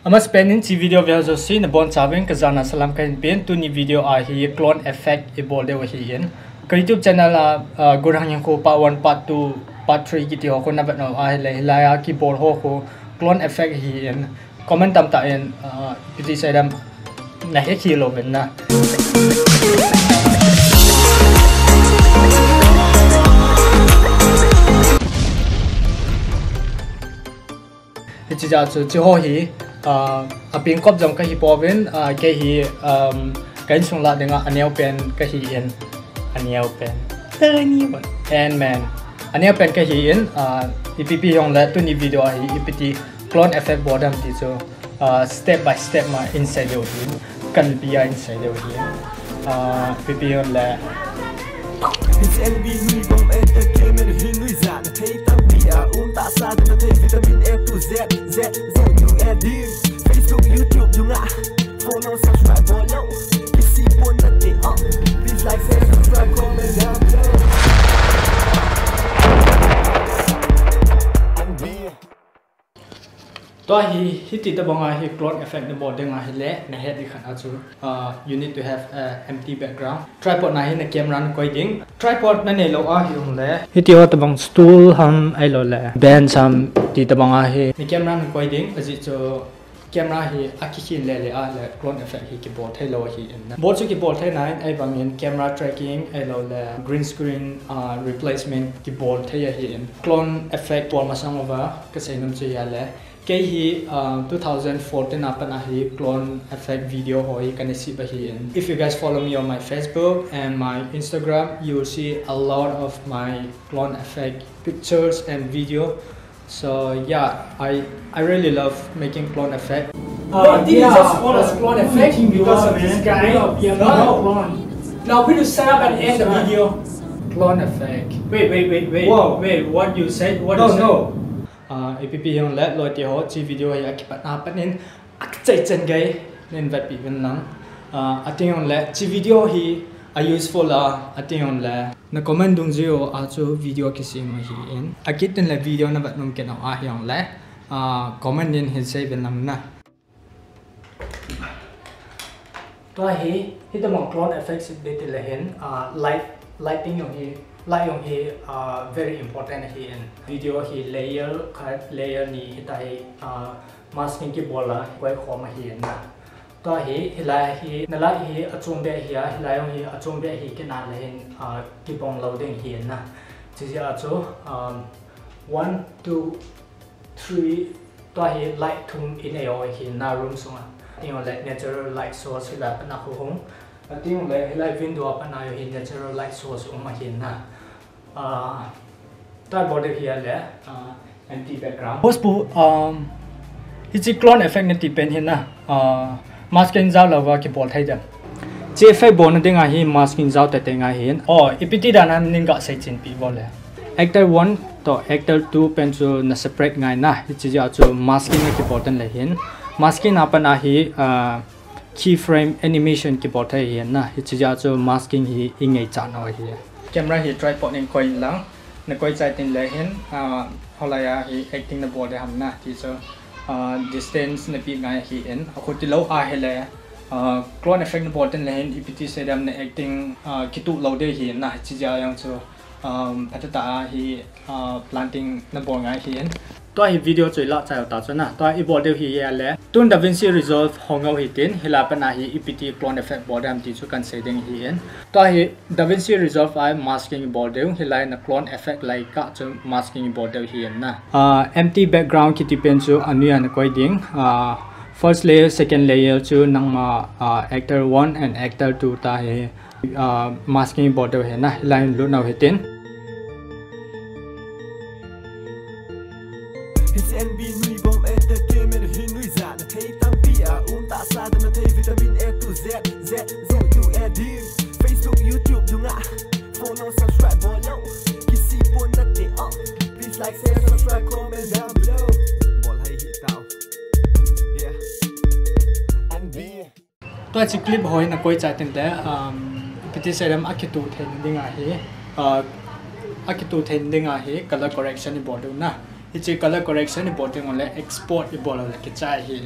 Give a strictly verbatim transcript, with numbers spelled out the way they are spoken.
Amasapen in hiche video vea jouse nabonchauvin kajana salam kahin pen. Tuni video a hi clone effect ibol diu ahin. Ka YouTube channel a, uh, Gurhang Hinkho part one, part two, part three kiti ho khu navet nom ahile, hilai a kibol ho khu clone effect ahin. Comment tamtah in, uh, ipi ti seidem nahet khel louvin na. Hiche jeh a chu, hiche ho hi, ah, apeng kop jong kahi pouvin, ah, kei hi, um, ka insung lah dinga aneopen kahin, aneopen. Tani bon. Ant-man. Aneopen kahin, ah, ipi pi jongle tuni video a hi ipi ti clone effect bol dem ti chu, ah, step by step ma in sei diu ahin. Kalbi a in sei diu ahin. Ah, ipi pi jongle. It's N B Nui Bomb Entertainment hi nuijat na thei tampi a um tahsa dan na thei vitamin A to Z, Z, Z, U, N, D. Facebook, YouTube, dunga. Follow, subscribe, follow. Kisi pon nate, oh. Please like, share, subscribe, comment down below. N B. Tua hi, hiti tabang a hi clone effect nabol ding ahile, nahet ding khat a chu, uh, you need to have a empty background. Tripod na hi na camera nakoi ding. Tripod nanei lou ahi jongle, hiti ho tabang stool ham ahiloule bench ham ti tabang a hi na camera nakoi ding. Ajeh chu camera hi akikhin lele a le clone effect hi kibol thei lou ahin. Bol chu kibol thei nai, ahivangin camera tracking ahiloule green screen, uh, replacement kibol thei ahin. Clone effect bol masang uva kasei nom chu ahile, kei hi, uh, two thousand fourteen a pat a hi clone effect video ho hi kana sep ahin. If you guys follow me on my Facebook and my Instagram, you will see a lot of my clone effect pictures and video. So yeah, I, I really love making clone effect. Uh, this is just called a clone effect because of this guy. Yeah, no. Now we will set up and end the video. Clone effect. Wait, wait, wait, wait. Whoa. Wait, what you said? What you said? No, no. Ah, ipi pi jongle loi te ho, hiche video hi akipat a pat in akichai chan gei nin vetpi uvin lang. Ah, ati jongle hiche video hi a useful a, ati jongle na comment dungjuiya chu video kisem ahin. Akit in le video navet nom kit nom ahi jongle, ah, comment in hin sei uvin lang na. Tua hi, hitabang clone effect sep ding tile hin, ah, light, lighting jong hi, light jong hi, ah, very important ahin. Video hi layer khat, layer ni hita hi, ah, masking kibol a koi khom ahin na. Tua hi, hilai hi, na light hi achom beh ahi a, hilai jong hi achom beh ahi kit na le hin, ah, kibong lou ding ahin na. Hiche jeh a chu, um, one, two, three, tua hi light thum in eiho ahin na room sunga. Ati jongle natural light source hilai a pat na khu hung. Ati jongle hilai window a pat na jong hi natural light source um ahin na. Ah, tua bol ding ahile, ah, empty background. Boss pu, um, hiche clone effect nati pen hi na, ah, masking jao louva kibol thei dem? Hiche effect bolna dinga hi masking jao teitei ngai ahin. Oh, ipi ti dan a nin gasei chenpi bol le. Actor one toh actor two pen chu na separate ngai na, hiche jeh a chu masking akibol den le hin. Masking a pat a hi, ah, keyframe animation kibol thei ahin na, hiche jeh a chu masking hi ingaichat nau ahi. Camera hi tripod in koi in lang, nakoi chai tin le hin, ah, holai a hi acting nabol ding ham na ti chu, ah, distance napeh ngai ahin, akhuti lou ahile, ah, clone effect nabol tin le hin, ipi ti seidem na acting, ah, kituh lou ding ahin na, hiche jeh a jong chu, um, phatah tah a hi, uh, planting nabol ngai ahin. Tua hi video chu ilah chai u ta chu na. Tua ibol diu hi ahile. Tun DaVinci Resolve hong u hitin, hilai a pat a hi ipi ti clone effect bol dem ti chu kan sei ding ahin. Tua hi DaVinci Resolve a masking ibol diu, hilai na clone effect lai kah chu masking ibol diu ahin na. Uh, empty background kiti pen chu anoi a nakoi ding. Uh, first layer, second layer chu nangma, uh, actor one and actor two ta hi. Ah, masking bol diu ahi na, hilai in lut nau hitin. Hiche N B Nui Bomb Entertainment hi nuijat na thei tampi a um tahsa dan na thei vitamin A to Z, Z, Z to A D. Facebook, YouTube dunga. Follow, subscribe bol lou. Kisi pon nate, oh. Please like, share, subscribe, comment down below. Bol hai hi tau. Yeah. N B. Tua hiche clip ho hi nakoi chai tin le, um, ipi ti seidem akituh theina dinga hi, uh, akituh theina dinga hi color correction ibol diu na. Hiche color correction ibol ding le export ibol le kichai ahi.